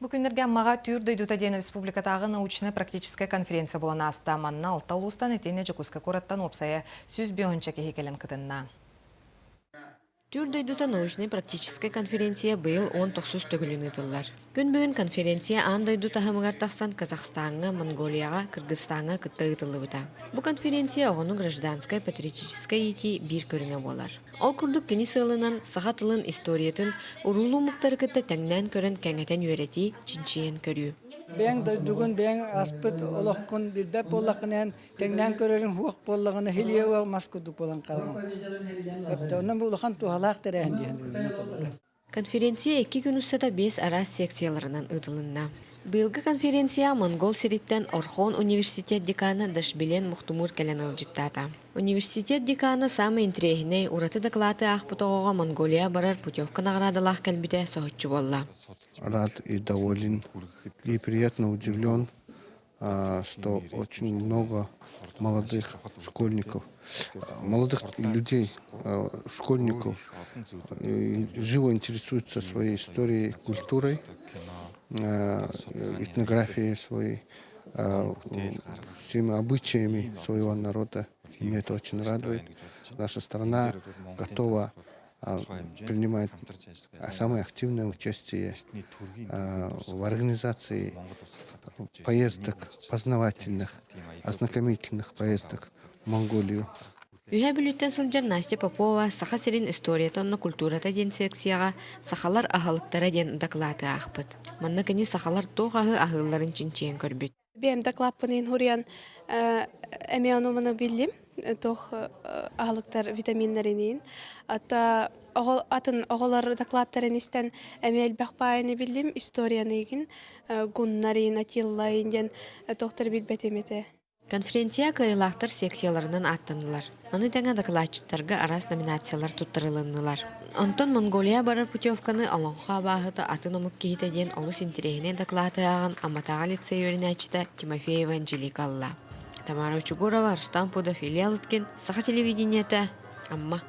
Бу күннэргэ Аммаҕа Түүр дойдута диэн республикатааҕы научнай-практическай конференция буолан ааста. Манна алта улуустан итиэннэ Дьокуускай куораттан уопсайа 105 киһи кэлэн кытынна. Түүр дойдута научнай-практическай конференция быйыл 19 төгүлүн ыытыллар. Күн бүгүн конференция аан дойду таһымыгар тахсан Казахстаҥҥа, Монголияҕа, Кыргызстаҥҥа кытта ыытыллыбыта. Бу конференция оҕону гражданскай-патриотическай иитии биир көрүҥэ буолар. Ол курдук кини сыалынан саха тылын историятын уруулуу омуктары кытта тэҥнээн көрөн кэҥэтэн үөрэтии, чинчийэн көрүү. Бэйэҥ дойдугун, бэйэҥ аспыт олоххун билбэт буоллаххына эн тэҥнээн көрөрүҥ суох буоллаҕына хилиэуэ мас курдук буолан хаалаҕын. Онон бу улахан туһалаах тэрээһин диэн Конференция икки күн устата биэс араас секцияларынан ыытылынна. Быйылгы конференция Монгол сириттэн Орхон университет декана Дашбилен Мухтумур кэлэн ыалдьыттаата. Университет декана саамай интэриэһинэй, ураты дакылааты аахпыт оҕоҕо Монголия барар путевка наҕараадалаах кэлбитэ соһуччу буолла. Рад и доволен и приятно удивлен, что очень много молодых школьников, молодых людей, школьников живо интересуются своей историей, культурой, этнографией своей, всеми обычаями своего народа. Меня это очень радует. Наша страна готова принимать самое активное участие в организации поездок познавательных, ознакомительных поездок в Монголию. Үһэ Бүлүүттэн сылдьар Настя Попова Саха сирин историята уонна культурата диэн секцияҕа «Сахалар аһылыктара» диэн дакылааты аахпыт. Манна кини сахалар туох аһы аһыылларын чинчийэн көрбүт. Бэйэм дакылааппыныын суруйан эмиэ ону-маны биллим туох аһылыктар витаминнарыныын ата атын оҕолор дакылааттарын истэн эмиэ элбэх баайыны биллим историяныгын гуннарын атиллайын диэн туохтары билбэтим этэ. Конференция кыайыылаахтар секцияларынан ааттаннылар. Маны тэҥэ дакылаатчыттарга араас номинациялар туттарылыннылар. Онтон Монголия барар путевканы Олоҥхо абааһыта атын омук киһитэ диэн олус интэриэһинэй дакылааты ааҕан Амматааҕы лицей үөрэнээччитэ Тимофеева Анжелика ылла. Тамара Учугурова, Рустам Пудов, Илья Лыткин, Саха телевидениета, Амма.